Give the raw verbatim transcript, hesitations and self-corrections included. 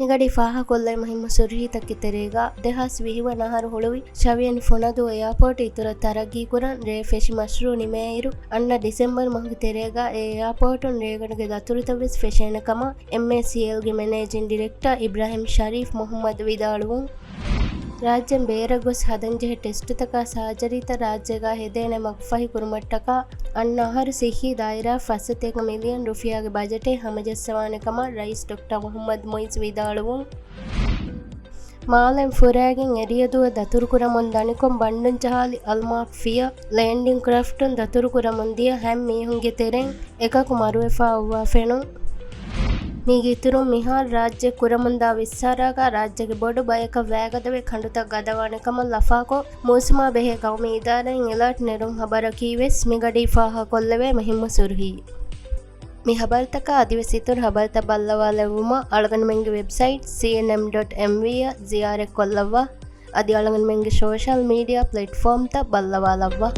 މިގަޑީ ފާހަގަކޮށްލައި މުހިއްމު ސުރުހީތަކެއް ތެރޭގަ، ދެހާސް ވިހި ވަނަ އަހަރު ހުޅުވި ޝަވިޔަނި ފުނަދޫ އެއާޕޯޓް އިތުރަށް ތަރައްގީކުރަން ރޭ ފެށި މަޝްރޫއު ނިމޭއިރު، އަންނަ ޑިސެމްބަރު މަހުގެ ތެރޭގަ އެ އެއާޕޯޓުން ރޭގަނޑުގެ ދަތުރުތައް ވެސް ފެށޭނެ ކަމަށް އެމްއޭސީއެލްގެ މެނޭޖިން ޑިރެކްޓަރ އިބްރާހިމް ޝަރީފް މުހައްމަދު ވިދާޅުވުން. ރާއްޖޭން ބޭރަށް ގޮސް ހަދަން ޖެހޭ ޓެސްޓުތަކާ ސާޖަރީތައް ރާއްޖޭގަ ހެދޭނެ މަގުފަހި ކުރުމަށްޓަކާ، އަންނަ އަހަރު ސިއްހީ ދާއިރާ ފަސް ސަތޭކަ މިލިއަން ރުފިޔާގެ ބަޖެޓެއް ހަމަޖައްސަވާނެ ކަމަށް ރައީސް ޑޮކްޓަރ މުހައްމަދު މުއިއްޒު ވިދާޅުވުން. މާލެން ފުރައިގެން އެރިޔަދުއަށް ދަތުރުކުރަމުން ދަނިކޮށް ބަންޑުން ޖަހާލި އަލްމާކް ފިޔަ ލޭންޑިން ކްރާފްޓުން ދަތުރުކުރަމުން ދިޔަ ހަތް މީހުންގެ ތެރެއިން އެކަކު މަރުވެފާ އޮއްވާ ފެނުން. މީގެ އިތުރުން މިހާރު ރާއްޖެ ކުރަމުންދާ ވިއްސާރާގަ ރާއްޖޭގެ ބޮޑު ބަޔަކަށް ވައިގަދަވެ ކަނޑުތައް ގަދަވާނެ ކަމަށް ލަފާކޮށް، މޫސުމާ ބެހޭ ގައުމީ އިދާރާއިން އެލާޓް ނެރުން ހަބަރަކީ ވެސް މިގަޑީ ފާހަގަކޮށްލެވޭ މުހިއްމު ސުރުހީ. މި ހަބަރުތަކާ އަދިވެސް އިތުރު ހަބަރުތައް ބައްލަވާލެއްވުމަށް އަޅުގަނޑުމެންގެ ވެބްސައިޓް ސީއެންއެމް ޑޮޓް އެމްވީ އަށް ޒިޔާރަތްކޮށްލައްވާ. އަދި އަޅުގަނޑުމެންގެ ސޯޝަލް މީޑިއާ ޕްލެޓްފޯމްތައް ބައްލަވާލައްވާ.